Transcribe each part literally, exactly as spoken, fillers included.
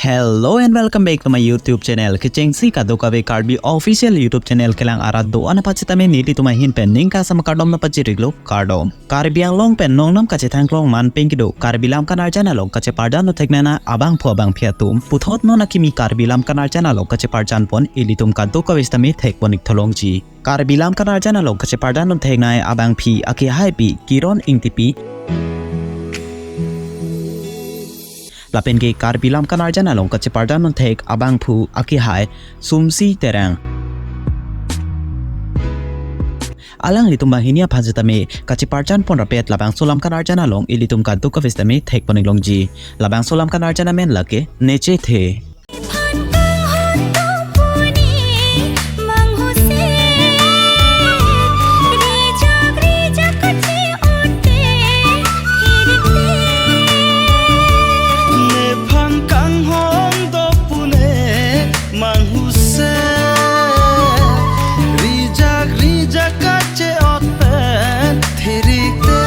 Hello and welcome back to my YouTube channel. Kechengsi kadokave Karbi official YouTube channel kelang arat do-an aphan sitame nelitum ahin pen ning kasam kardom nangpachiriklo, kardom. Karbi Anglong pen nongnam kachethangklong manpeng kedo Karbi Lamkan Arjan along kacheparjan theknanai abangphu abangphi atum, puthot non akimi Karbi Lamkan Arjan along kacheparjan pon ilitum kadokave sitame thekpon-ik tholongji. Karbi Lamkan Arjan along kacheparjan theknai abangphi akehaipi Kiron Ingtipi. Lapen ke Karbi Lamkan Arjan along kacheparjan thek abangphu akehai Sumsi Terang. Alanglitum banghini aphan sitame kacheparjan pon rapet labangso Lamkan Arjan along ilitum kadokave sitame thekpon-ik longji. Labangso Lamkan Arjan amen lake Nechethe. Nephan kanghon do pune manghuse, rijak rijak kache-ot pen thirikte.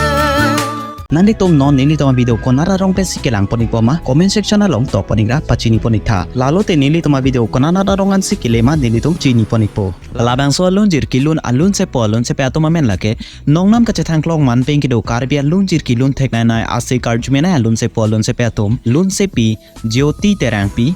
Nanglitum non nelitum avideo konat arong pensi kelangpon-ikpo ma, comment section along tokpon-ikra pachinipon-iktha. Lalote nelitum avideo konat arong ansi kele ma nelitum chinipon-ikpo. Labangso alunjir kelun alunsepo alunsepi atum amen lake nongnam kachethangklong manpeng kedo Karbi alunjir kelun theknanai ase karjumenai alunsepo alunsepi atum, lunsepi Jyoti Terangpi.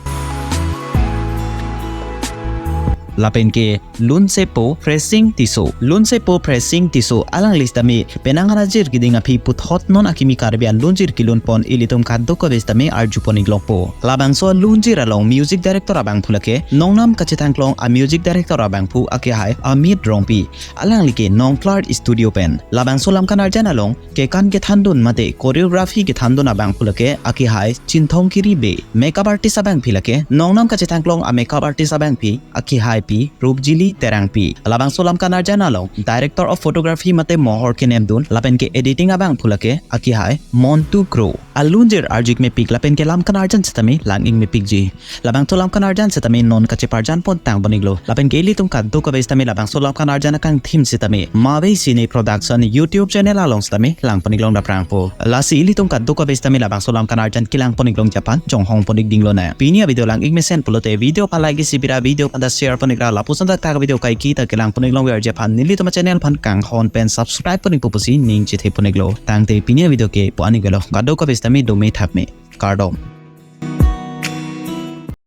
Lapen ke lunsepo Presing Tisso. Lunsepo Presing Tisso alangli sitame penang arajir keding aphi puthot non akimi Karbi alunjir kelun pon ilitum kadokave sitame arjupon-ik longpo. Labangso alunjir along music director abangphu lake nongnam kachethangklong a music director abangphu akehai Amit Rongpi. Alangli ke Nongklar Studio pen. Labangso Lamkan Arjan along kekan kethandun mate choreography kethandun abangphu lake akehai Chinthong Kiribe. Makeup artist abangphi lake nongnam kachethangklong a makeup artist abangphi akehaipi Rupjili Terangpi. Labangso Lamkan Arjan along director of photography mate mohor kenemdun lapen ke editing abangphu lake akehai Montu Kro. Alunjir arju-ik mepik lapen ke Lamkan Arjan sitame lang-ik mepikji. Labangso Lamkan Arjan sitame non kacheparjan pon tangpon-iklo. Lapen ke ilitum kadokave sitame labangso Lamkan Arjan akangthim sitame Mave Cine Production YouTube channel along sitame langpon-ik long daprangpo. Lasi ilitum kadokave sitame labangso Lamkan Arjan kelangpon-ik longji aphan chonghongpon-ik dinglonang. Pini avideo lang-ik mesen pulote video aphan like isi bira, video aphan ta share pon-ikra, lapuson ta thak video kaike ta kelangpon-ik longverji aphan nelitum achannel aphan kanghon pen subscribe pon-ikpo pusi ning chethepon-iklo. Tangte pini avideo ke pu-an-iklo, kadokave sitame dome thakme. Kardom.